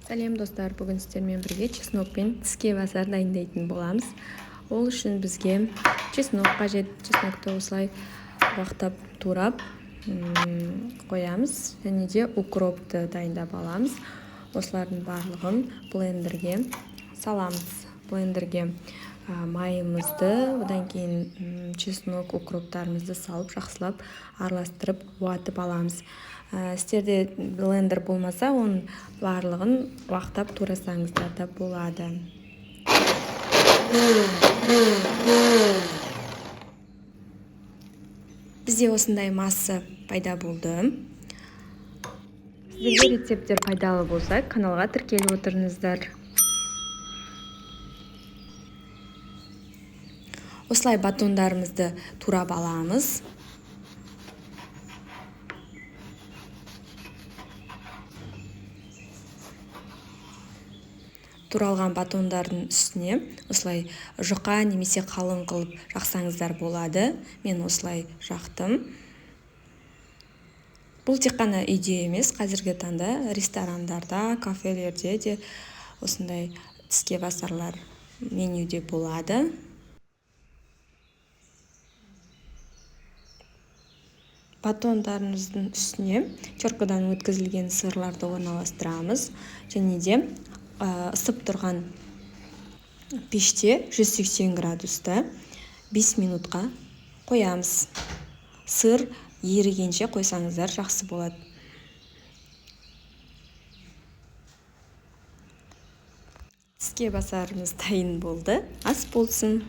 Сәлем, достар! Бүгін сіздермен бірге чеснокпен тіске басар дайындайтын боламыз. Ол үшін бізге чеснок қажет. Чеснокты осылай уақтап турап қоямыз және де укропты дайындап аламыз. Осылардың барлығын блендерге саламыз. Блендерге майымызды, одан кейін чеснок, укроптарымызды салып, жақсылап араластырып, уатып аламыз. Сіздерде блендер болмаса, оның барлығын уақтап турасаңыздар да болады. Бізде осындай масса пайда болды. Сіздерге рецепттер пайдалы болса, каналға тіркеліп отырыңыздар. Осылай батондарымызды турап аламыз. Туралған батондардың үстіне осылай жұқа немесе қалың қылып жақсаңыздар болады. Мен осылай жақтым. Бұл тек қана үйде емес, қазіргі таңда ресторандарда, кафелерде де осындай тіске басарлар менюде болады. Батондарымыздың үстіне теркадан өткізілген сырларды орналастырамыз және де ысып тұрған пеште 180 градуста 5 минутқа қоямыз. Сыр ерігенше қойсаңыздар, жақсы болады. Тіске басарымыз дайын болды. Ас болсын!